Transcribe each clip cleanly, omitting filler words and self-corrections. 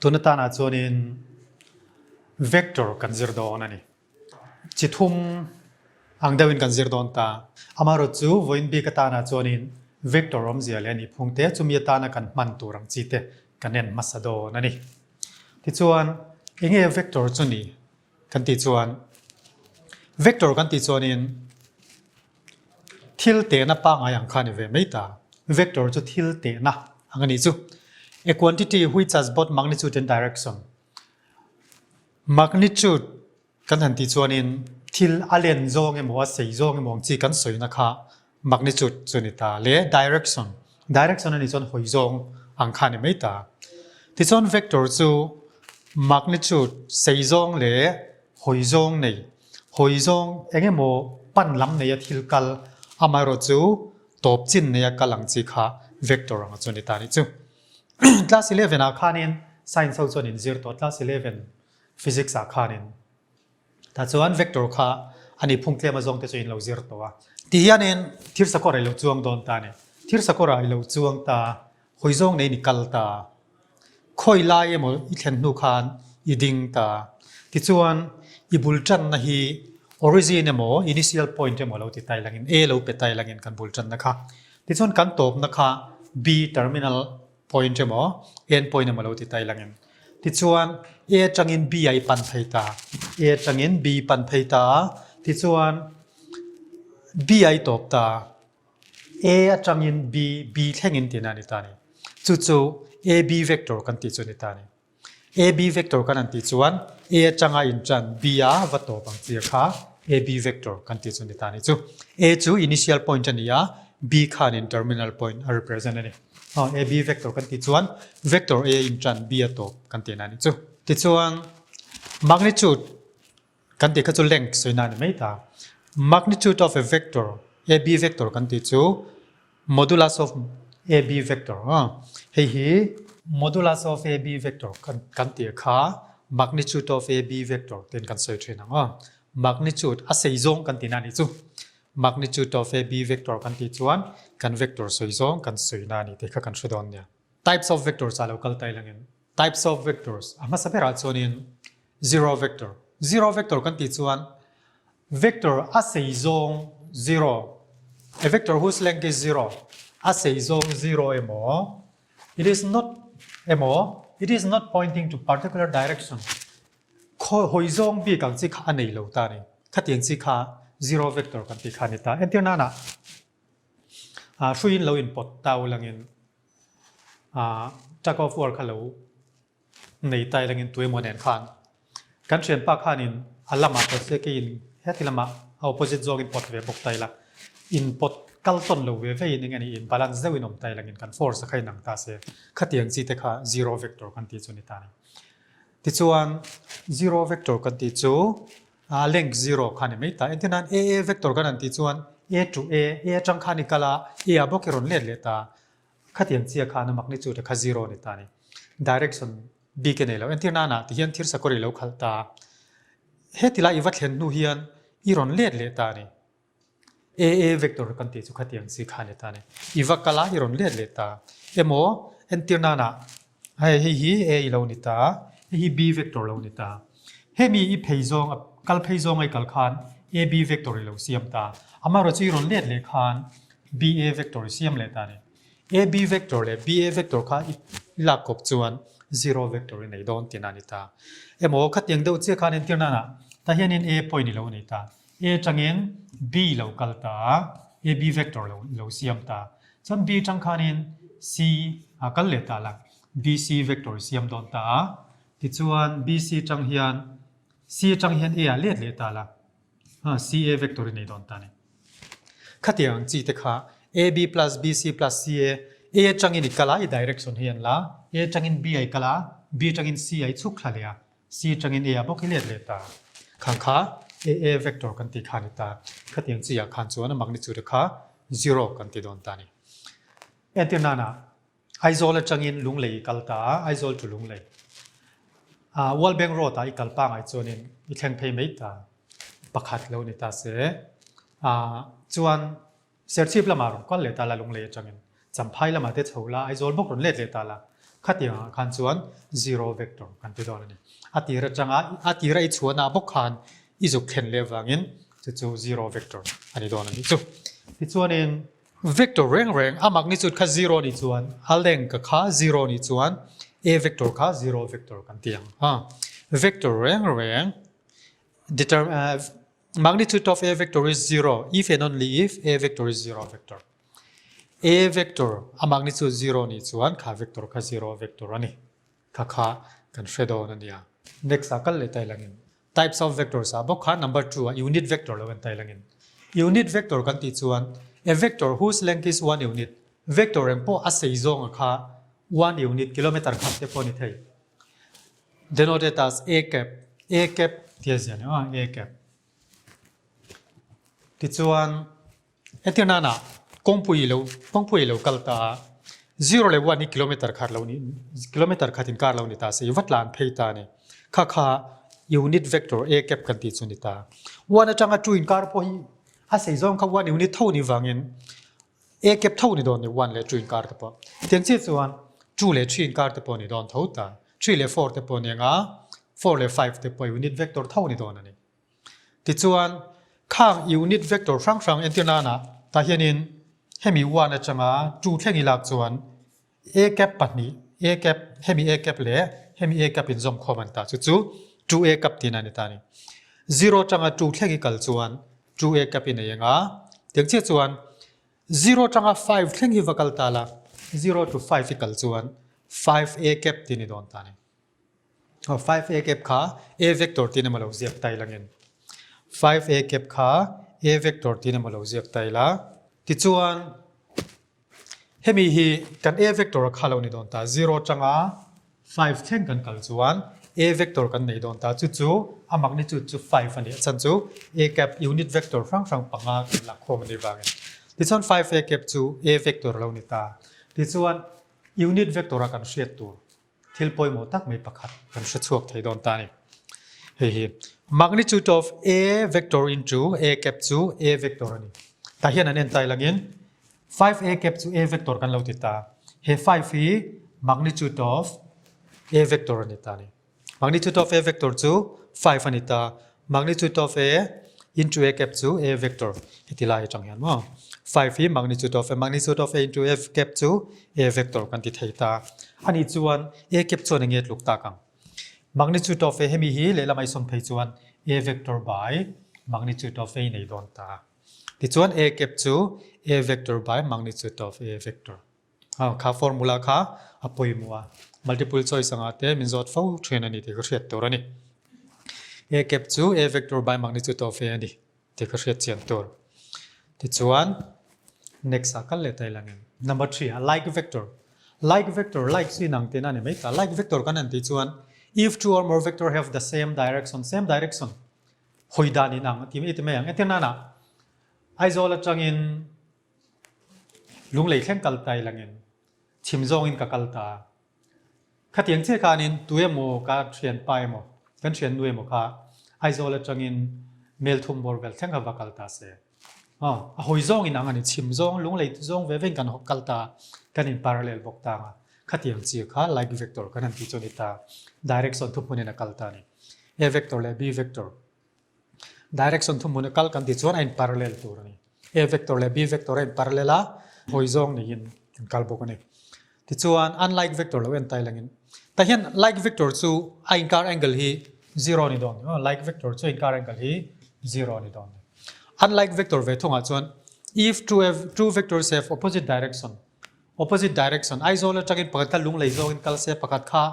Tun atana chuanin vector kan zir dawn a ni. Chi thum ang deuhin kan zir dawn ta. Amaherawh chu vawiin bik atana chuanin vector awmzia leh a nih phung te chumi atana kan hman tur ang chi te kan en hmasa dawn a ni. Tichuan enge vector chu ni kan tih chuan vector kan tih chuanin Thil tehna pangngai ang kha a ni ve mai ta. Vector chu thil tehna ang a nih chu. A quantity which has both magnitude and direction. Magnitude kan han tih chuanin thil a len zawng emaw a sei zawng emaw ang chi kan sawina kha magnitude chu a ni ta le direction. Direction a nih chuan hawi zawng ang kha a ni mai ta. Tichuan vector chu magnitude sei zawng leh hawi zawng nei Hawi zawng eng emaw pan lam neia thil kal, amaherawh chu tawp chin neia kal ang chi kha vector anga chu a ni ta a nih chu. Class 11 ah khanin science ho chuan in zir tawh, class 11 physics ah khanin tah chuan vector kha a nih phung tlem azawng te chu in lo zir tawh a. Ti hianin thir sakawr a ilo chuang dawn ta a ni. Thir sakawr ah ilo chuang ta, hawi zawng neiin i kal ta. Khawi lai emaw i thlen hnu khan i ding ta. Tichuan, i bul tanna hi origin emaw initial point emaw lo ti tai langin, A lo pe tai langin kan bul tanna kha. Tichuan kan tawpna kha B terminal point emaw end point emaw lo ti tai langin. Tichuan, A atangin B ah i pan phei ta. A atangin B i pan phei ta. Tichuan, B ah i tawp ta. A atangin B, B thlengin tihna a ni ta a ni. Chu chu AB vector kan tih chu a ni ta a ni. AB vector kan han tih chuan A atanga intan B a va tawp ang chi kha AB vector kan tih chu a ni ta a ni. Chu A chu initial point a ni a, B khanin terminal point a represent a ni. AB vector kan tih chuan vector A intan B a tawp kan tihna a ni chu. Tichuan magnitude Kan tih kha chu length sawina a ni mai ta. Magnitude of a vector, AB vector kan tih chu modulus of AB vector a. Hei hi modulus of AB vector kan tih kha magnitude of AB vector tiin kan sawi thin ang a. Magnitude a sei zawng kan tihna a nih chu. Magnitude of AB vector kan tih chuan kan vector sawi zawng kan sawina a ni tih kha kan hre dawn nia. Types of vectors ah lo kal tai langin Types of vectors a hmasa berah chuanin zero vector. Zero vector kan tih chuan vector a sei zawng zero, a vector whose length is zero, a sei zawng zero emaw, it is not emaw, it is not pointing to particular direction, hawi zawng bik ang chi kha a nei lo ta a ni. Khatiang chi kha zero vector kan tih kha a ni ta. Entir nana hruiin lo inpawt ta ulangin Tug of war kha lo nei tai langin tuemaw nen khan kan thianpa khanin a lamah pawt se keiin heti lamah a opposite zawngin pawt ve bawk ta ila in pawt kal tawn lo ve veiin eng a nih in balance deuhin awm tai langin kan force a kha inang ta se khatiang chi te kha zero vector kan tih chu a ni ta a ni. Tichuan zero vector kan tih chu A length zero kha a ni mai ta. Entir nan A A vector kan han tih chuan A to A, A atang khan i kal a, A ah bawk i rawn let leh ta. Khatiang chiah khan a magnitude kha zero a ni ta a ni. Direction bik a nei lo. Entir nan ah tihian thir sakawr i lo khalh ta. Heti lai i va thlen hnu hian i rawn let leh ta a ni. AA vector kan tih chu khatiang chi kha a ni ta a ni. I va kal a, i rawn let leh ta. Emaw, entir nana hei hei hi A i lo ni ta, hei hi B vector lo ni ta. Hemi i phei zawng, kal phei zawng a i kal khan AB vector i lo siam ta. Amaherawhchu chu i rawn let leh khan BA vector i siam leh ta a ni. AB vector leh BA vector kha i lak kawp chuan zero vector i nei dawn tihna a ni ta. Emaw, khatiang deuh chiah khan entir nana tah hianin A point i lo nei ta. A tangin B lo kal ta a, AB vector lo lo siam ta. Chuan B tang khanin C a kal leh ta la, BC vector i siam dawn ta a. Tichuan BC tang hian C atang hian A ah let leh ta la, CA vector i nei dawn ta a ni. Khatiang ang chi te kha AB plus BC plus CA, A atangin i kal a, i direction hi an la, A atangin B ah i kal a, B atangin C ah i chhuk thla leh a, C atangin A ah bawk i let leh ta. Khang kha AA vector kan tih kha a ni ta. Khatiang chi ah khan chuan a magnitude kha zero kan ti dawn ta a ni. Entir nana Aizawl atangin Lunglei i kal ta a, Aizawl to Lunglei. Ah World Bank Road ah i kal pangai chuanin i thleng phei mai ta. Pakhat lo ni ta se. Ah chuan Serchhip lamah rawn kual leh ta la Lunglei atangin Champhai lamah te chho la, Aizawl bawk rawn let leh ta la. Khatiang ah khan chuan zero vector kan ti dawn a ni. A tir atanga a tira i chhuahna bawk khan i zuk thlen leh vangin chu chu zero vector a ni dawn a nih chu. Tichuanin vector reng reng a magnitude kha zero nih chuan a length kha zero nih chuan a vector kha zero vector kan ti ang a. Vector reng reng determ magnitude of a vector is zero if and only if a vector is zero vector. A vector a magnitude zero nih chuan kha vector kha zero vector a ni. Kha kha kan hre dawn a nia. Next ah kal leh tai langin types of vectors ah bawk kha number 2 ah unit vector lo en tai langin unit vector kan tih chuan a vector whose length is one unit vector eng pawh a sei zawng a kha one unit kilometer khat te pawh a ni thei denoted as a cap a cap tia ziah ni a a cap tichuan Hetiang nana kawngpui lo kawngpui lo kal ta a, zero leh one hi kilometer khat lo ni kilometer khat inkar lo ni ta se i va tlan phei ta a ni. Kha kha unit vector a cap kan tih chu ni ta. One atanga two inkar pawh hi a sei zawng kha one unit tho ni vangin a cap tho ni dawn ni one leh two inkar te pawh. Tiang chiah chuan two leh three inkar te pawh ni dawn tho ta. Three leh four te pawh ni anga four leh five te pawh unit vector tho ni dawn a ni. Tichuan, khang unit vector hrang hrang entir nana tah hianin hemi one atanga two thleng i lak chuan a cap pahnih, a cap, hemi a cap leh hemi a cap inzawm khawm a ni ta. Chu chu 2a cap tihna a ni ta a ni. Zero atanga two thleng i kal chuan 2a cap i nei anga, tiang chiah chuan zero atanga five thleng hi va kal ta la, zero to five i kal chuan 5a cap tih a ni dawn ta a ni. 5a cap kha a vector tiin emaw lo ziak ta ila ngin 5a cap kha a vector tiin emaw lo ziak ta ila tichuan hemi hi kan a vector kha lo ni dawn ta 0 atanga 5 thleng kan kal chuan a vector kan nei dawn ta chu chu a magnitude chu 5 a ni a chan chu a cap unit vector hrang hrang panga kan lak khawm a nih vangin tichuan 5a cap chu a vector lo ni ta tichuan unit vector a kan hriat tur Thil pawimawh tak mai pakhat kan hre chhuak thei dawn ta a ni. Hei hi magnitude of A vector into A cap chu A vector a ni. Tah hian an en tai langin 5A cap chu A vector kan lo ti ta. He 5 hi magnitude of A vector a ni ta a ni. Magnitude of A vector chu 5 a ni ta. Magnitude of A into A cap chu A vector heti lai atang hian maw 5 hi magnitude of A magnitude of A into A cap chu A vector kan ti thei ta ani chuan A cap chuan enge tluk tak ang magnitude of A hemi hi lehlam a i sawn phei chuan A vector by magnitude of A nei dawn ta tichuan A cap chu A vector by magnitude of A vector Kha formula kha a pawimawh a, multiple choice anga te min zawt fo thin a ni tih ka hriat tur a ni. A cap chu A vector by magnitude of A a ni tih ka hriat chian tur. Tichuan next ah kal leh ta ila ngem. Number 3 a like vector. Like vector, like chu inang tihna a ni mai ta. Like vector kan han tih chuan if two or more vector have the same direction, same direction, hawi dan inang a ti mai ti mai ang. Entir nana Aizawl atangin Lunglei thleng kal ta ilangin chhim zawngin ka kal ta. Khatiang chiah khanin tu emaw ka thianpa emaw kan thiannu emaw kha Aizawl atangin Melthum bawr vel thleng kha va kal ta se. Aw, a hawi zawngin ang a ni, chhim zawng, lunglei zawng ve vein kan kal ta, kan in parallel bawk ta ang a. Khatiang chiah kha like vector kan han tih chu a ni ta. Direction thuhmunin a kal ta a ni. A vector leh B vector. Direction thuhmun a kal kan tih chuan a in parallel tur a ni. A vector leh B vector a in parallel a, hawi zawng neiin an kal bawk a ni. Tichuan unlike vector lo en tai langin tah hian like vector chu a inkar angle hi zero a ni dawn ni. Like vector chu a inkar angle hi zero a ni dawn ni. Unlike vector ve thungah chuan if two two vectors have opposite direction opposite direction Aizawl atangin pakhat kha lunglei zawngin kal se pakhat kha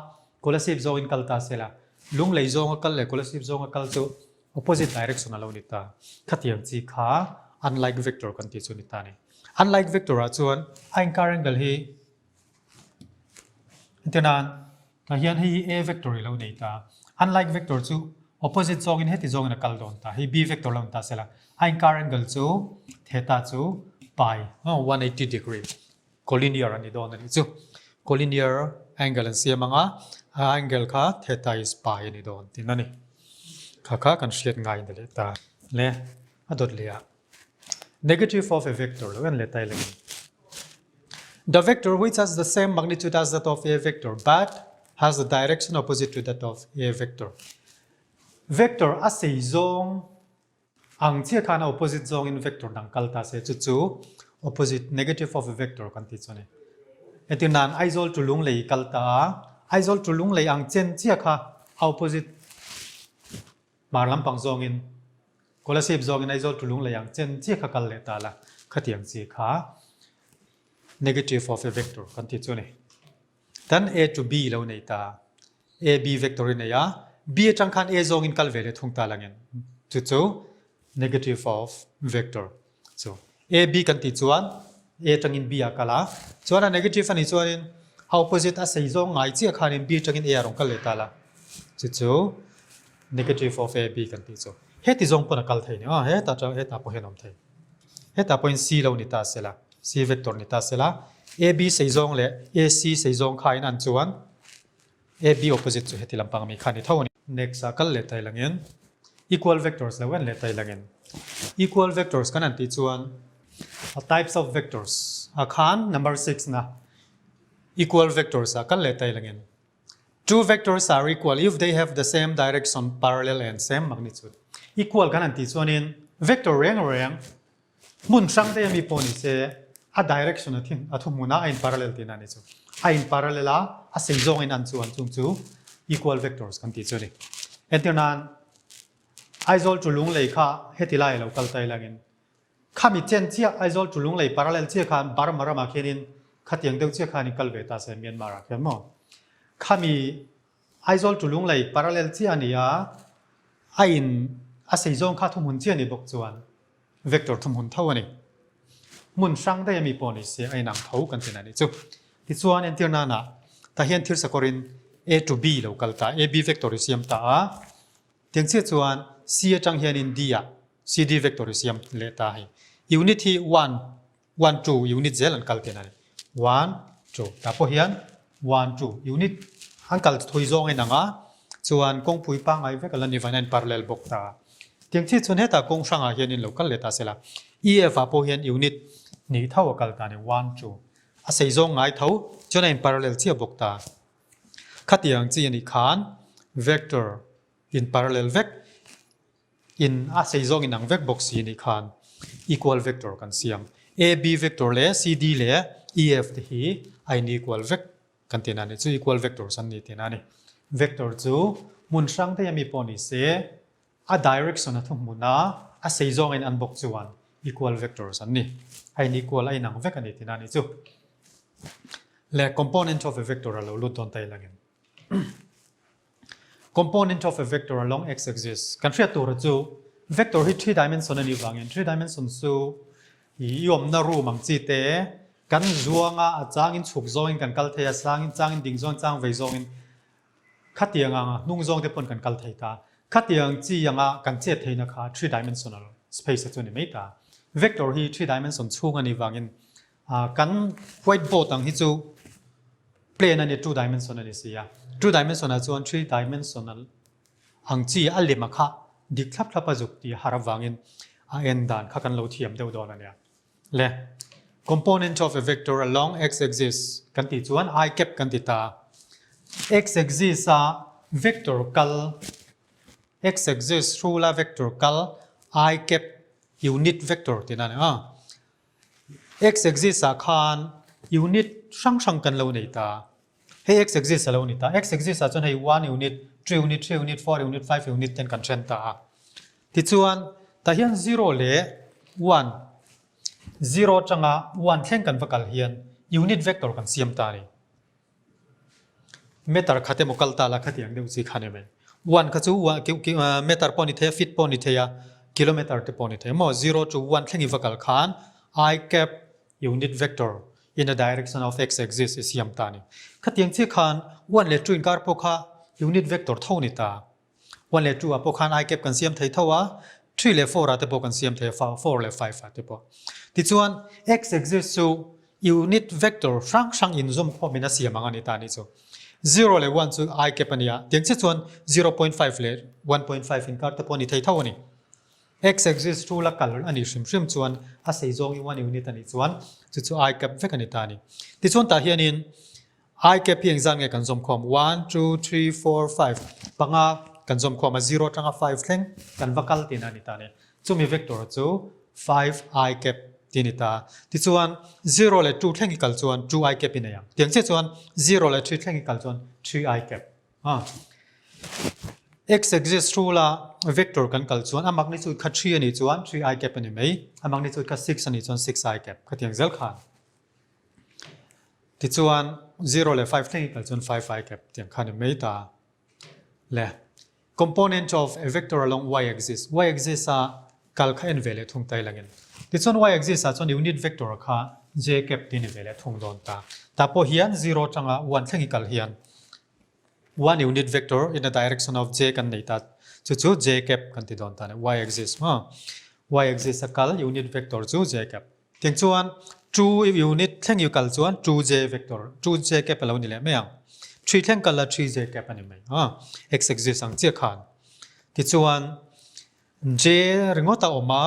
Kolasib zawngin kal ta sela lunglei zawnga kal leh Kolasib zawnga kal chu opposite direction a lo ni ta. Khatiang chi kha unlike vector kan tih chu ni ta a ni. Unlike vector ah chuan a inkar angle hi entir nan tah hian hei hi A vector i lo nei ta. Unlike vector chu opposite zawngin heti zawngin a kal dawn ta. Hei B vector lo ni ta sela a inkar angle chu theta chu pi 180 degree collinear a ni dawn a nih chu. Collinear angle an siam anga a angle kha theta is pi a ni dawn tihna a ni. Kha kha kan hriat ngai ni leh ta. Le a dawt leh ah negative of a vector lo en leh ta ila. The vector which has the same magnitude as that of A vector but has the direction opposite to that of A vector. Vector a sei zawng ang chiah khan a opposite zawngin vector dang kal ta se chu chu opposite negative of a vector kan ti chu a ni. Entir nan Aizawl to Lunglei kal ta a, Aizawl to Lunglei ang chen chiah kha a opposite Hmar lampang zawngin Kolasib zawngin Aizawl to Lunglei ang chen chiah kha kal leh ta la, khatiang chi kha negative of a vector kan ti chu a ni. Tan A to B lo nei ta, A B vector i nei a, B atang khan A zawngin kal ve leh thung ta langin chu chu negative of vector chu A B kan tih chuan A atangin B ah kal a, chuan a negative a nih chuanin a opposite a sei zawng ngai chiah khanin B atangin A ah rawn kal leh ta la, chu chu negative of A B kan tih chu. Heti zawng pawn a kal thei ni a, hetah chuan hetah pawh hian a awm thei. Hetah pawhin C lo ni ta sela, C vector ni ta sela, AB sei zawng leh AC sei zawng kha in an chuan AB opposite chu heti lampang ami kha ni tho a ni. Next ah kal leh tai langin equal vectors lo en leh tai langin equal vectors kan han tih chuan types of vectors ah khan number 6 na equal vectors ah kal leh tai langin Two vectors are equal if they have the same direction, parallel and same magnitude. Equal kan han tih chuanin vector reng reng hmun hrang daih ami pawh ni se a direction a thin a thuhmun a a in parallel tihna a ni chu. A in parallel a, a sei zawngin an chuan chung chu equal vectors kan tih chu a ni. Entir nan Aizawl to Lunglei kha heti lai a lo kal ta ilangin Khami chen chiah Aizawl to Lunglei parallel chiah khan Burma ramah khianin khatiang deuh chiah khan i kal ve ta se Myanmar ah khian maw. Khami Aizawl to Lunglei parallel chiah a ni a, a in a sei zawng kha thuhmun chiah a ni bawk chuan vector thuhmun tho a ni. Hmun hrang daih ami pawh ni se a inang tho kan ti na nih chu. Tichuan entir nana tah hian thil sakawrin A to B lo kal ta, AB vector i siam ta a, Tiang chiah chuan C atang hianin D ah CD vector i siam leh ta hei. Unit hi one, one two unit zel an kal thin a ni. One, two. Tah pawh hian one, two unit an kal thui zawng in ang a, chuan kawngpui pangngai vek a la ni vain a in parallel bawk ta. Tiang chiah chuan hetah kawng hrangah hianin lo kal leh ta sela. E F ah pawh hian unit hnih tho a kal ta a ni, one, two. A sei zawng ngai tho chuan a in parallel chiah bawk ta. Khatiang chi anih khan vector in parallel vek in a sei zawng inang vek bawk si anih khan equal vector kan siam. AB vector leh CD leh EF te hi a in equal vek kan tihna a ni. Chu equal vectors an ni tihna a ni. Vector chu hmun hrang daih ami pawh ni se a direction a thuhmun a, a sei zawng in an bawk chuan equal vectors an ni. A in equal a inang vek a ni tihna a ni chu. Le component of a vector a lo lut dawn ta ilangin. Component of a vector along x axis. Kan hriat tur chu vector hi 3 dimension a nih vangin 3 dimension chu i awmna room ang chi te kan zuanga a changin chhuk zawngin kan kal thei a sangin changin ding zawng chang vei zawngin Khatiang anga hnung zawng te pawn kan kal thei ta. Khatiang chi anga kan chet theihna kha three dimensional space a chu ni mai ta. Vector hi three dimension chhung a nih vangin kan white board ang hi chu plane a ni two dimension a ni si a. Two dimension ah chuan three dimensional ang chi a lem a kha dik thlap thlap a zuk tih har avangin a en dan kha kan lo thiam deuh dawn a nia. Le component of a vector along x axis kan tih chuan i cap kan ti ta. X axis a vector kal x axis hrula vector kal i cap unit vector tihna a ni a. X axis ah khan unit hrang hrang kan lo nei ta. Hei x axis a lo ni ta. X axis ah chuan hei one unit, two unit, three unit, four unit, five unit ten kan then ta a. Tichuan, tah hian zero leh one, zero atanga one thleng kan va kal hian unit vector kan siam ta a ni. Meter khat emaw kal ta la khatiang deuh chi kha ni mai. One kha chu meter pawh ni thei a, feet pawh ni thei a, kilometer te pawh ni thei a maw. Zero to one thleng i va kal khan i cap unit vector in the direction of x axis i siam ta a ni. Khatiang chiah khan one leh two inkar pawh kha unit vector tho ni ta. One leh two ah pawh khan i cap kan siam thei tho a, three leh four ah te pawh kan siam thei a, four leh five ah te pawh. Tichuan x axis chu unit vector hrang hrang inzawm khawmin a siam ang a ni ta a nih chu. Zero leh one chu i cap a ni a, tiang chiah chuan 0.5 leh 1.5 inkar te pawh a ni thei tho a ni. X axis rula kal a nih hrim hrim chuan a sei zawng hi one unit a nih chuan chu chu I cap vek a ni ta a ni. Tichuan tah hianin I cap hi engzat nge kan zawm khawm? One, two, three, four, five, panga kan zawm khawm a, zero atanga five thleng kan va kal tihna a ni ta a ni. Chumi vector chu five I cap tih a ni ta. Tichuan zero leh two thleng i kal chuan two I cap i nei ang. Tiang chiah chuan zero leh three thleng i kal chuan three I cap. A. X axis rula vector kan kal chuan a magnitude kha three a nih chuan three I cap a ni mai. A magnitude kha six a nih chuan six I cap. Khatiang zel khan. Tichuan zero leh five thleng i kal chuan five I cap tiang kha a ni mai ta. Le. Component of a vector along y axis, y axis a kal kha en ve leh thung ta ilangin. Tichuan y axis ah chuan unit vector kha j cap tih a ni ve leh thung dawn ta. Tah pawh hian zero atanga one thleng i kal hian one unit vector in a direction of j kan nei ta. Chu chu j cap kan ti dawn ta a ni, y axis maw. Y axis a kal unit vector chu j cap. Tiang chuan two unit thleng i kal chuan two j vector, two j cap a lo ni leh mai ang. Three thleng kal la three j cap a ni mai. X axis ang chiah khan. Tichuan j ringawt a awm a,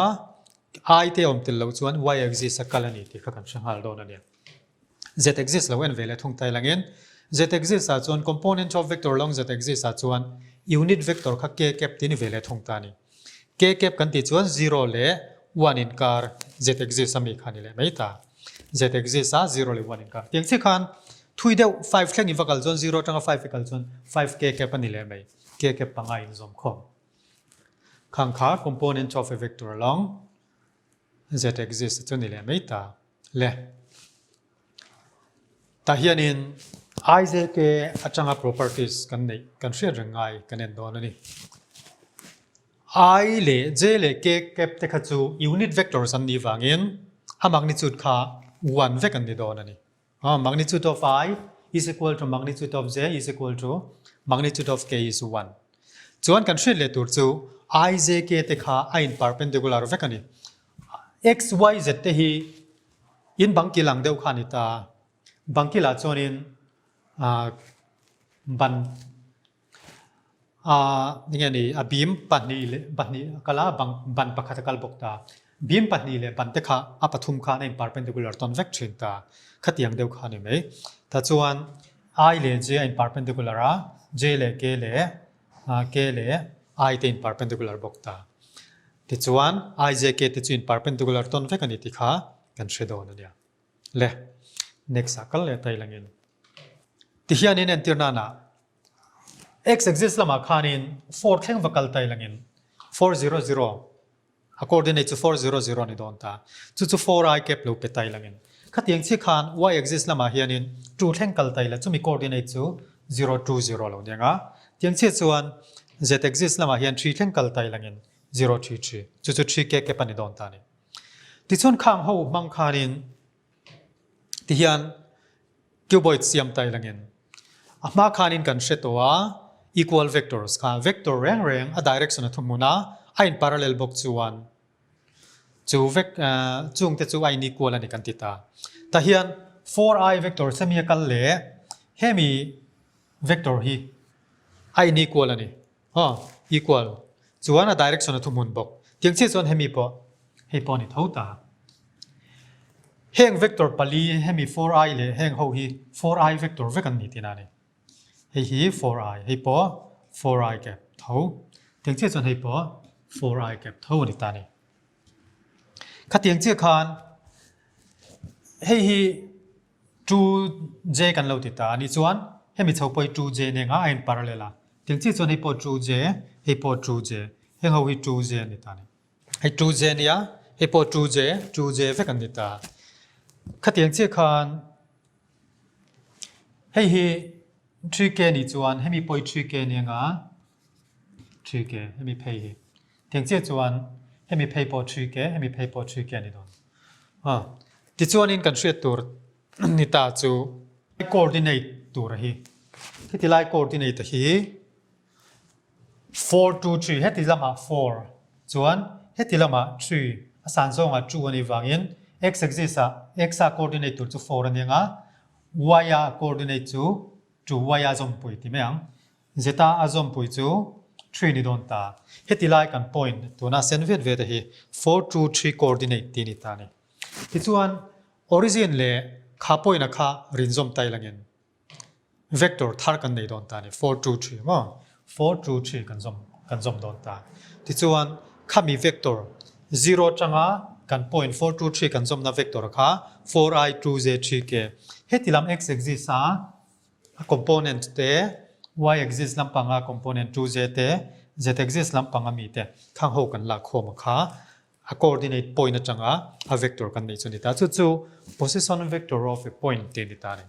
i te awm tel loh chuan y axis a kal a ni tih kha kan hre nghal dawn a ni. Z axis lo en ve leh thung tai langin z axis ah chuan component of vector along z axis ah chuan unit vector kha k cap tih a ni ve leh thung ta a ni. K cap kan tih chuan zero leh one inkar z axis a mi kha a ni leh mai ta. Z axis ah zero leh one inkar. Tiang chiah khan thui deuh five thleng i va kal chuan zero atanga five i kal chuan five k cap a ni leh mai. K cap panga inzawm khawm. Khang kha component of a vector along z axis chu ni leh mai ta. Le. Tah hianin IJK atanga properties kan neih kan hriat reng ngai kan en dawn a ni. I leh J leh K cap te kha chu unit vectors an nih vangin a magnitude kha one vek an ni dawn a ni. Magnitude of I is equal to magnitude of J is equal to magnitude of K is one. Chuan kan hriat leh tur chu I, J, K te kha a in perpendicular vek a ni. X, Y, Z te hi in bang kil ang deuh kha a ni ta. Bang kilah chuanin ban enge ni a beam pahnih leh pahnih a kal a bang ban pakhat a kal bawk ta. Beam pahnih leh ban te kha a pathum khan a in perpendicular tawn vek thin ta. Khatiang deuh kha a ni mai. Tah chuan I leh J a in perpendicular a, J leh K leh K leh I te in perpendicular bawk ta. Tichuan I, J, K te chu in perpendicular tawn vek a ni tih kha kan hre dawn a nia. Le, next ah kal leh ta ilangin. Tihianin entir nana x axis lamah khanin 4 thleng va kal ta ilangin 400 a coordinate chu 400 ni dawn ta. Chu chu 4 i cap lo pe ta ilangin. Khatiang chi khan y axis lamah hianin 2 thleng kal ta ila chumi coordinate chu 020 lo nia nga. Tiang chiah chuan z axis lamah hian 3 thleng kal ta ilangin 033 chu chu 3 k cap a ni dawn ta ni. Tichuan khang ho hmang khanin tihian cuboid siam ta ilangin a hma khanin kan hre tawh a equal vectors kha vector reng reng a direction a thuhmun a a in parallel bawk chuan chu vec chung te chu a in equal a ni kan ti ta. Tahian 4i vector semi a kal leh hemi vector hi a in equal a ni. Aw, equal. Chuan a direction a thuhmun bawk. Tiang chiah chuan hemi pawh hei pawh a ni tho ta. Heng vector pali hemi 4i leh heng ho hi 4i vector vek an ni tihna a ni. Hei hi 4i, hei pawh 4i cap tho. Tiang chiah chuan hei pawh 4i cap tho a ni ta a ni. Khatiang chiah khan hei hi 2j kan lo ti ta a nih chuan hemi chho pawh hi 2j nen a a in parallel a, tiang chiah chuan hei pawh 2j, hei pawh 2j, heng ho hi 2j an ni ta a ni. Hei 2j a nia, hei pawh 2j, 2j vek an ni ta. Khatiang chiah khan hei hi 3k nih chuan hemi pawh hi 3k a nia nga 3k hemi phei hi. Tiang chiah chuan hemi phei pawh 3k, hemi phei pawh 3k a ni dawn. Tichuanin kan hriat tur ni ta chu coordinate tur hi heti lai coordinate hi 4 2 3 heti lamah 4 chuan heti lamah 3 a san zawngah 2 a nih vangin x axis ah x a coordinate tur chu 4 a ni ang a, y a coordinate chu 2 y a zawmpui ti mai ang. Zeta a zawmpui chu 3 ni dawn ta. Heti lai kan point tuna sen vet vet a hi 4 2 3 coordinate ti ni ta ni. Tichuan origin leh kha point a kha rinzawm tai langin vector thar kan nei dawn ta ni 4 2 3 maw 4 2 3 kan zawm kan zawm dawn ta. Tichuan khami vector 0 atanga kan point 4 2 3 kan zawmna vector kha 4i 2j 3k heti lam x axis a a component te y axis lampanga component 2j te z axis lampanga mi te khang ho kan lak khawm kha a coordinate point atanga a vector kan neih chu a ni ta. Chu chu position vector of a point tih a ni ta a ni.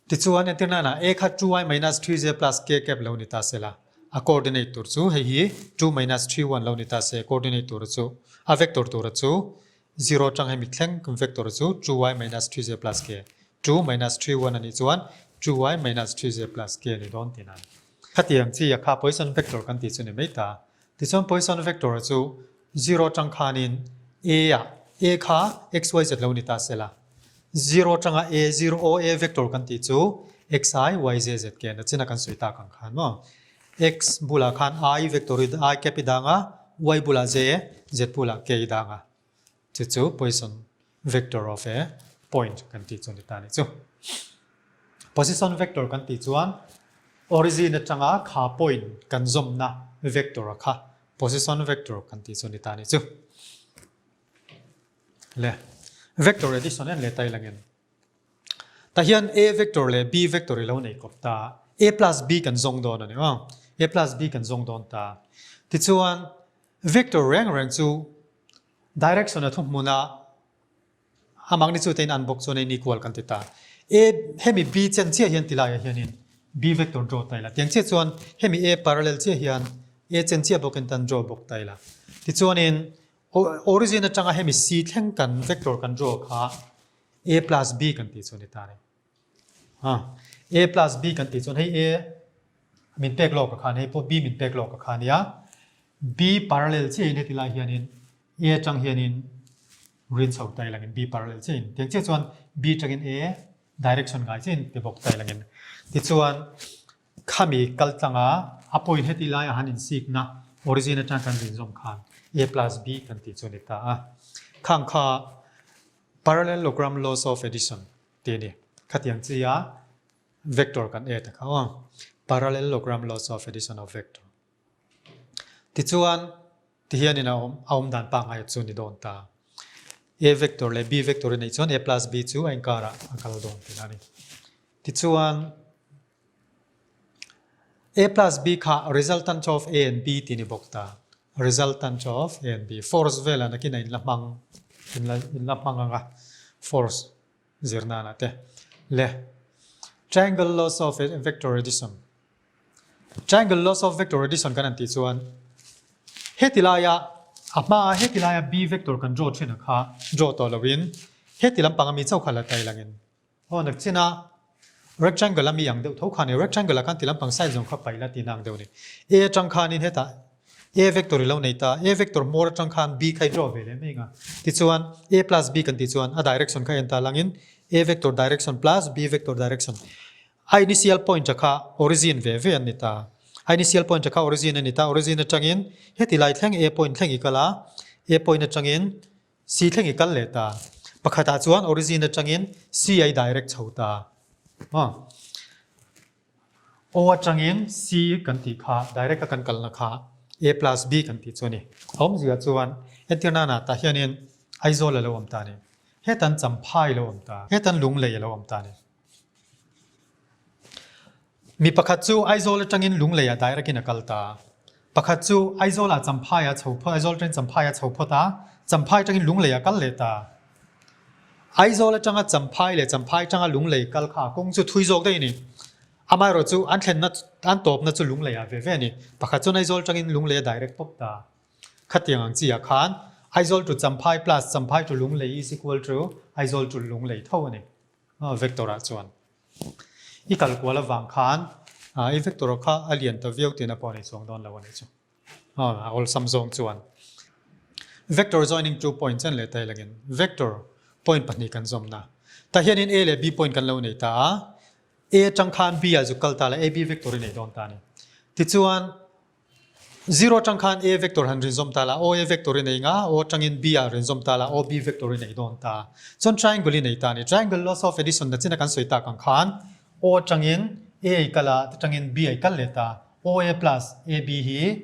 Tichuan entirnana a kha 2i minus 3j plus k cap lo ni ta sela a coordinate tur chu hei hi 2 minus 3 1 lo ni ta se coordinate tur chu a vector tur chu 0 atang hemi thleng vector chu 2i minus 3j plus k 2 minus 3 1 a nih chuan 2i minus 3j plus k a ni dawn tihna a ni. Khatiang chi a kha position vector kan tih chu ni mai ta. Tichuan position vector chu 0 atang khanin a ah a kha x y z lo ni ta sela 0 atanga a 0 o a vector kan tih chu x i y j z ke na china kan sawi tak ang khan maw x bulah khan i vector i i cap i dang a y bulah j z bulah k i dang a chu chu position vector of a point kan tih chu ni ta ni chu. Position vector kan tih chuan origin atanga kha point kan zawmna vector a kha position vector kan tih chu ni ta ni chu. Le vector addition en leh tai langin tah hian a vector leh b vector i lo nei kawp ta a plus b kan zawng dawn a ni maw a plus b kan zawng dawn ta tichuan vector reng reng chu Direction a thuhmun a a magnitude in an bawk chuan a in equal kan ti ta. A hemi B chen chiah hian ti laiah hianin B vector draw ta ila. Tiang chiah chuan hemi A parallel chiah hian A chen chiah bawkin tan draw bawk ta ila. Tichuanin origin atanga hemi C thleng kan vector kan draw kha A plus B kan tih chu a ni ta a ni. A plus B kan tih chuan hei A min pek lawk a khan hei pawh B min pek lawk a kha nia. B parallel chiahin heti lai hianin A atang hianin rin chho tai langin B parallel chiahin tiang chiah chuan B atangin A direction ngai chiahin ti bawk tai langin tichuan khami kal tlanga a point heti lai a han insikna origin atang kan rin zawm khan A plus B kan tih chu a ni ta a. Khang kha parallelogram laws of addition tih a ni. Khatiang chia vector kan add a kha aw. Parallelogram laws of addition of vector. Tichuan tihianin a awm a awm dan pangngai chu ni dawn ta. A vector leh B vector i neih chuan A plus B chu a inkarah a kal dawn tihna a ni. Tichuan A plus B kha resultant of A and B tih ni bawk ta. Resultant of A and B. Force velah nakin a inla hmang inla inla hmang anga force zirnana te le triangle laws of vector addition triangle laws of vector addition kan an tih chuan heti laia a hmaa heti laia b vector kan draw thin a kha draw tawh loin heti lampang ami chauh kha la tai langin aw nakchina rectangle ami ang deuh tho kha ni rectangle ah khan ti lampang side zawng kha paih la tihna ang deuh ni a atang khanin hetah A vector i lo nei ta, A vector hmawr atang khan B kha i draw ve leh mai ang a. Tichuan, A plus B kan tih chuan a direction kha en ta langin A vector direction plus B vector direction. A initial point a kha origin ve ve an ni ta. A initial point a kha origin a ni ta, origin atangin heti lai thleng A point thleng i kal a, A point atangin C thleng i kal leh ta. Pakhatah chuan origin atangin C a i direct chho ta. O atangin C kan tih kha direct a kan kalna kha A plus B kan tih chu a ni. A awmzia chuan entir nana tah hianin Aizawl a lo awm ta a ni. Hetan Champhai a lo awm ta. Hetan Lunglei a lo awm ta a ni. Mi pakhat chu Aizawl atangin Lunglei ah direct in a kal ta. Pakhat chu Aizawl ah Champhai a chho phawt, Aizawl atangin Champhai a chho phawt a, Champhai atangin Lunglei a kal leh ta. Aizawl atanga Champhai leh Champhai atanga Lunglei kal kha kawng chu thui zawk daih a ni. Amaherawh chu an thlenna an tawpna chu Lunglei ah ve ve a ni. Pakhat chuan Aizawl atangin Lunglei a direct pawp ta. Khatiang ang chi ah khan Aizawl to Champhai plus Champhai to Lunglei is equal to Aizawl to Lunglei tho a ni. Vector ah chuan. I kal kual avang khan i vector kha a lian ta viau tihna pawh a nei chuang dawn lo a nih chu. A awlsam zawng chuan vector joining two points an leh ta ilangin vector point pahnih kan zawmna. Tah hianin A leh B point kan lo nei ta a, A atang khan B ah zuk kal ta la AB vector i nei dawn ta a ni. Tichuan. Zero atang khan A vector han rinzawm ta la, OA vector i nei nga, O atangin B ah rinzawm ta la, OB vector i nei dawn ta. Chuan triangle i nei ta a ni. Triangle laws of addition na china kan sawi tak ang khan O atangin A i kal a, atangin B ah i kal leh ta. OA plus AB hi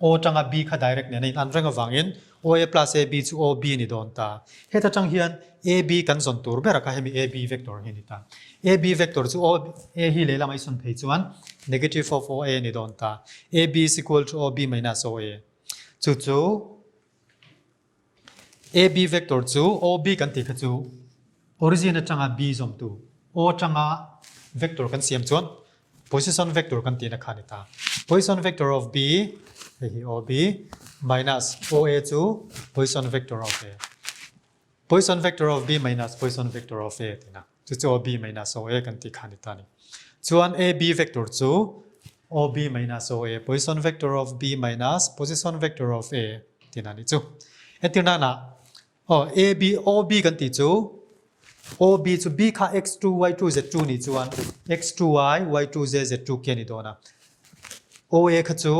O atanga B kha direct nen a in an reng avangin OA plus AB chu OB a ni dawn ta. Heta tang hian AB kan zawn tur ber a kha hemi AB vector hi a ni ta. AB vector chu O A hi lehlam a i sawn phei chuan negative of OA a ni dawn ta. AB is equal to OB minus OA. Chu chu AB vector chu OB kan tih kha chu origin atanga B zawmtu O atanga vector kan siam chuan position vector kan tihna kha a ni ta. Position vector of B hei hi OB minus OA chu position vector of A. Position vector of B minus position vector of A tihna. Chu chu OB minus OA kan tih kha a ni ta a ni. Chuan AB vector chu OB minus OA position vector of B minus position vector of A tihna a ni chu. Entir nana aw AB OB kan tih chu OB chu B kha x2 y2 z2 nih chuan x2 y y2 z z2 khi a ni dawn a. OA kha chu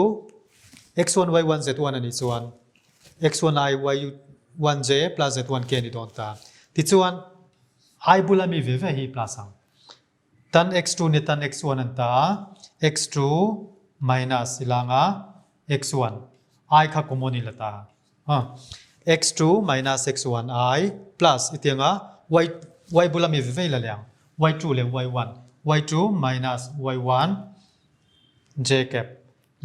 x1 y1 z1 a nih chuan x1 i y1 j plus z1 k a ni dawn ta. Tichuan I bula mi ve ve hi plus ang. Tan x2 ni tan x1 an ta a, x2 minus ilang a x1 i kha common i la ta a. x2 minus x1 i plus itiang a y y bula mi ve ve i la leh ang y2 leh y1 y2 minus y1 j cap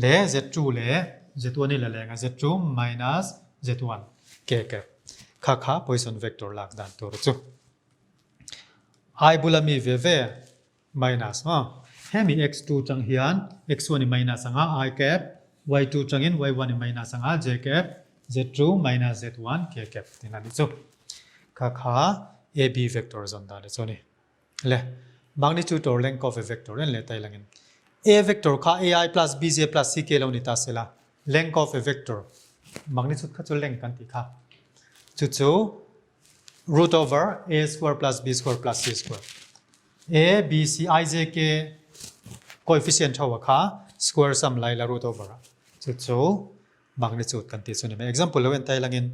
leh z2 leh z1 i la leh ang a z2 minus z1 k cap kha kha Poisson vector lak dan tur chu. I bula mi ve ve minus maw? Hemi x2 tang hian x1 i minus anga i cap, y2 tangin y1 i minus anga j cap, z2 minus z1 k cap tin a ni chu. Kha kha AB vector zawn dan chu a ni. Le magnitude or length of a vector en leh ta ilangin A vector kha ai plus bj plus ck lo ni ta sela length of a vector magnitude kha chu length kan tih kha chu chu root over a square plus b square plus c square. A, B, C, I, J, K coefficient ho kha square sum lai la root over a. Chu chu magnitude kan ti chu ni mai. Example lo en tai langin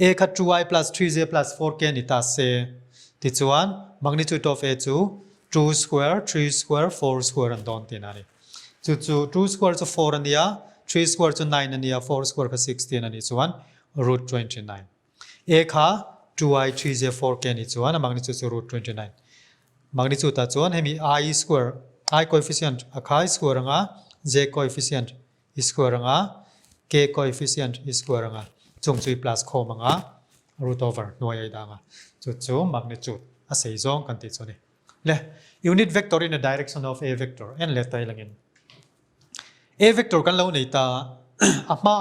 A kha 2i plus 3j plus 4k ni ta se ti chuan magnitude of A chu 2 square 3 square 4 square an dawn tin ani. Chu chu 2 square chu 4 ania 3 square chu 9 ania 4 square kha 16 ani chuan root 29. A kha 2i 3j 4k nih chuan a magnitude chu root 29. Magnitude ah chuan hemi i square i coefficient a kha i square anga j coefficient i square anga k coefficient i square anga chung chu i plus khawm anga root over hnuai a i dah anga chu chu magnitude a sei zawng kan tih chu a ni. Le unit vector in a direction of a vector en leh ta ilangin A vector kan lo nei ta a hma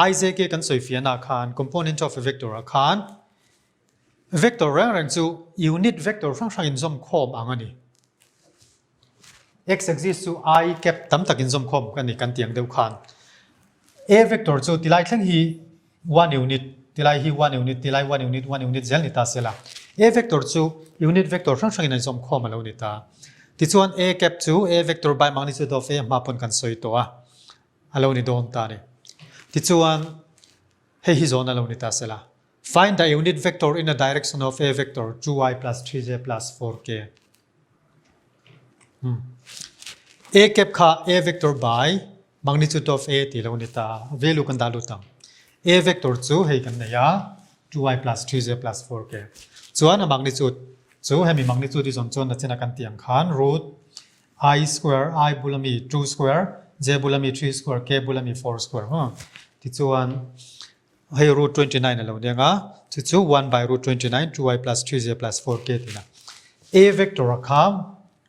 a ijk kan sawi fiahna ah khan component of a vector ah khan vector reng reng chu unit vector hrang hrang inzawm khawm ang a ni. X axis chu i cap tam tak inzawm khawm a ni kan tih ang deuh khan A vector chu tilai thleng hi one unit tilai hi one unit tilai one unit one unit zel ni ta sela A vector chu unit vector hrang hrangin an zawm khawm a lo ni ta. Tichuan A cap chu A vector by magnitude of A hma pawn kan sawi tawh a, a lo ni dawn ta a ni. Tichuan hei hi zawn a lo ni ta sela. Find the unit vector in the direction of A vector 2i plus 3j plus 4k. A cap kha A vector by magnitude of A tih lo ni ta a, value kan dah lut ang. A vector chu hei kan nei a, 2i plus 3j plus 4k. Chuan a magnitude chu hemi magnitude hi zawn chuan nachina kan tih ang khan root i square i bula mi 2 square j bula mi 3 square k bula mi 4 square. Tichuan Hei root 29 a lo deng a, chu chu 1 by root 29 2i plus 3j plus 4k tina. A vector a kha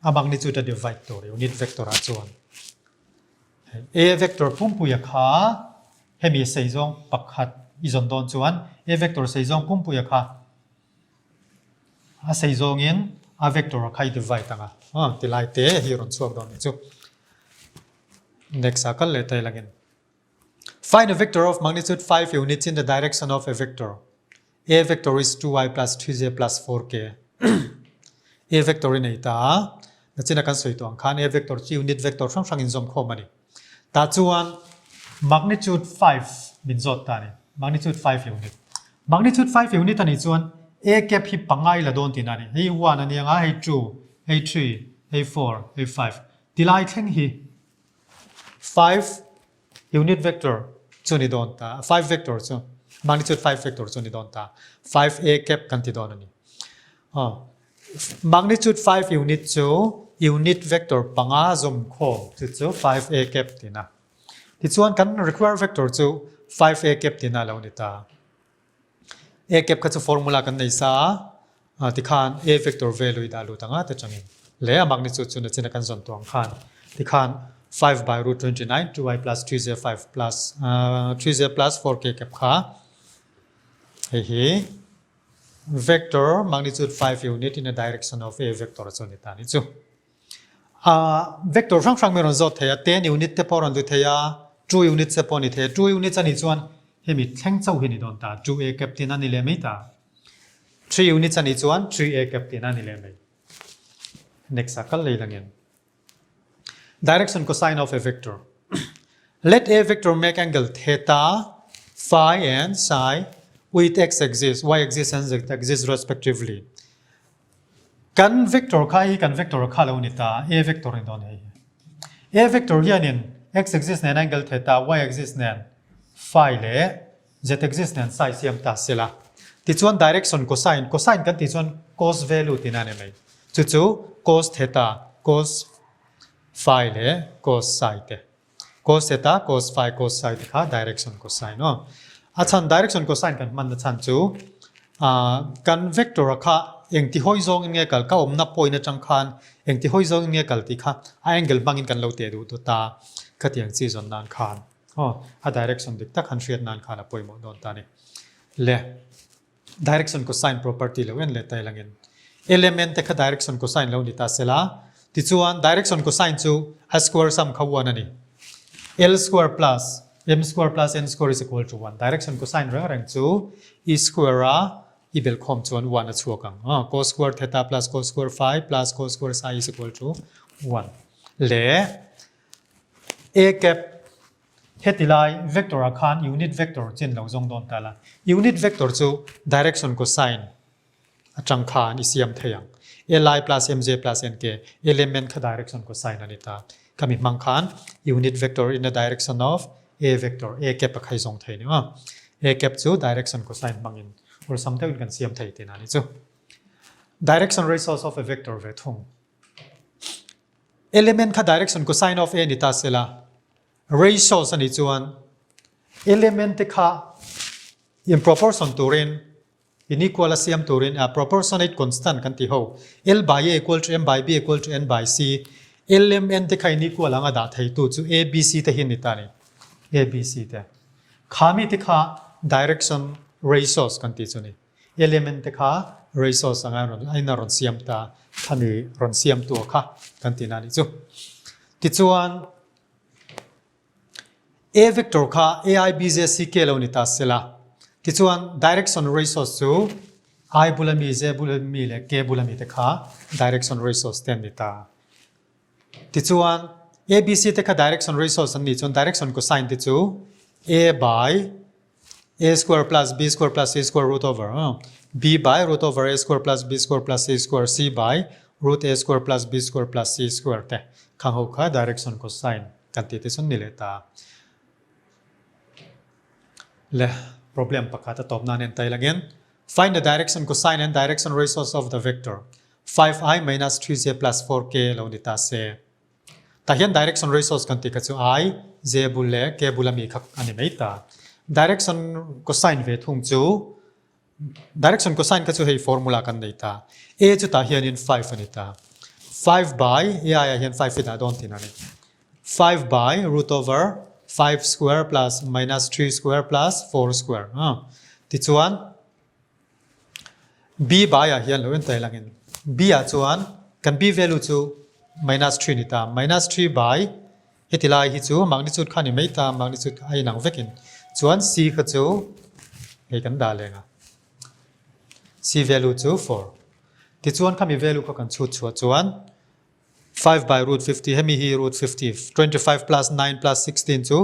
a magnitude a divide tur unit vector ah chuan. A vector pumpui a kha hemi sei zawng pakhat i zawn dawn chuan A vector sei zawng pumpui a kha a sei zawngin a vector a kha i divide anga. Tilai te hi rawn chhuak dawn ni chu. Next ah kal leh tai langin. Find a vector of magnitude 5 units in the direction of a vector. A vector is 2i plus 3j plus 4k. A vector in ei ta a, nachina kan sawi tawh ang khan A vector chu unit vector hrang hrang inzawm khawm a ni. Tah chuan magnitude 5 min zawt ta a ni. Magnitude 5 unit. Magnitude 5 unit a nih chuan A cap hi pangai la dawn tihna a ni. Hei 1 a ni ang a, hei 2, hei 3, hei 4, hei 5. Tilai thleng hi 5 unit vector chu ni dawn ta. 5 vector chu magnitude 5 vector chu ni dawn ta. 5 A cap kan ti dawn a ni. Magnitude 5 unit chu unit vector panga zawm khawm chu chu 5 A cap tina. Tichuan kan required vector chu 5 A cap tina lo ni ta. A cap kha chu formula kan nei sa a, tikhan A vector value i dah lut anga te changin le a magnitude chu nachina kan zawn tuang khan tikhan 5 by root 29 2i plus 3j 5 plus 3j plus 4k cap kha hei hi Vector magnitude 5 unit in a direction of a vector chu ni ta ni chu. A vector hrang hrang mi rawn zawt thei a, 10 unit te pawh rawn du thei a, 2 unit te pawh ni thei a, 2 units a nih chuan hemi thleng chauh hi ni dawn ta, 2a cap tin a ni leh mai ta. 3 units a nih chuan 3a cap tin a ni leh mai. Next a kal lei langin. Direction cosine of a vector. Let a vector make angle theta, phi and psi with x axis, y axis and z axis respectively. Kan vector kha hi kan vector kha lo ni ta, a vector ni dawn hei. A vector hianin x axis nen angle theta, y axis nen phi leh z axis nen psi siam ta sela. Tichuan direction cosine, cosine kan tih chuan cos value tihna a ni mai. Chu chu cos theta, cos phi leh cos psi te. Cos theta, cos phi, cos psi te kha direction cosine aw. A chhan direction cosine kan hmanna chhan chu kan vector a kha engti hawi zawngin nge kal, ka awmna point atang khan engti hawi zawngin nge kal tih kha a angle hmangin kan lo teh duh dawt a, khatiang chi zawn nan khan aw a direction dik tak han hriat nan khan a pawimawh dawn ta a ni. Le. Direction cosine property lo en leh ta ilangin element te kha direction cosine lo ni ta sela tichuan direction cosine chu a square sum kha 1 a ni. L square plus m square plus n square is equal to 1. Direction cosine reng reng chu i square a i bel khawm chuan 1 a chhuak ang. Cos square theta plus cos square phi plus cos square psi is equal to 1. Le a cap Heti lai vector ah khan unit vector chin lo zawng dawn ta la. Unit vector chu direction cosine atang khan i siam thei ang. Li plus mj plus nk element kha direction cosine a ni ta. Khami hmang khan unit vector in the direction of a vector, a cap a khai zawng thei ni maw. A cap chu direction cosine hmangin awlsam deuhin kan siam thei tihna a ni chu. Direction ratios of a vector ve thung. Element kha direction cosine of a ni ta sela. Ratios a nih chuan element te kha in proportion turin in equal a siam turin a proportionate constant kan tih ho L by A equal to M by B equal to N by C L M N te kha in equal anga dah thei tu chu A B C te hi ni ta ni A B C te kha mi te kha direction ratios kan tih chu ni element te kha ratios anga rawn a in a rawn siam ta khami rawn siam tu kha kan tih na ni chu tichuan A vector kha A I B J C K lo ni ta sela. Tichuan direction ratios chu I bula mi, J bula mi leh K bula mi te kha direction ratios te an ni ta. Tichuan A B C te kha direction ratios an nih chuan direction cosine te chu A by A square plus B square plus C square root over B by root over A square plus B square plus C square C by root A square plus B square plus C square te khang ho kha direction cosine kan tih te chuan ni leh ta. Le problem pakhat a tawp nan en tai langin find the direction cosine and direction ratios of the vector 5i minus 3j plus 4k lo ni ta se. Tah hian direction ratios kan tih kha chu I, J bul leh K bula mi kha a ni mai ta. Direction cosine ve thung chu direction cosine kha chu hei formula kan nei ta. A chu tah hianin 5 a ni ta. 5 by A aiah hian 5 hi dah dawn thin a ni. 5 by root over 5 square plus minus 3 square plus 4 square. Tichuan B by ah hian lo en tai langin B ah chuan kan B value chu minus 3 ni ta minus 3 by heti lai hi chu magnitude kha ni mai ta magnitude a inang vekin chuan C kha chu hei kan dah leng a C value chu 4 tichuan khami value kha kan chhut chhuah chuan. 5 by root 50 hemi hi root 50 25 plus 9 plus 16 chu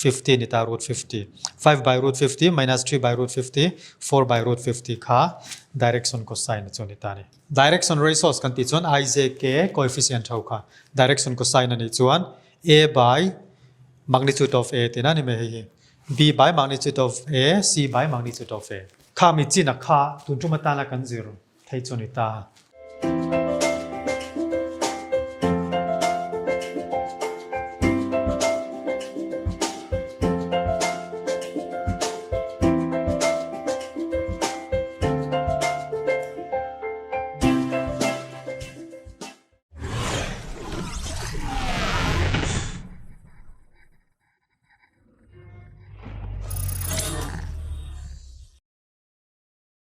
50 ni ta root 50 5 by root 50 minus 3 by root 50 4 by root 50 kha direction cosine chu ni ta ni. Direction ratios kan tih chuan i j k coefficient ho kha direction cosine a nih chuan a by magnitude of a tihna a ni mai hei hi. B by magnitude of A, C by magnitude of A. Kha mi chin a kha tun tum atana kan zir thei chu ni ta.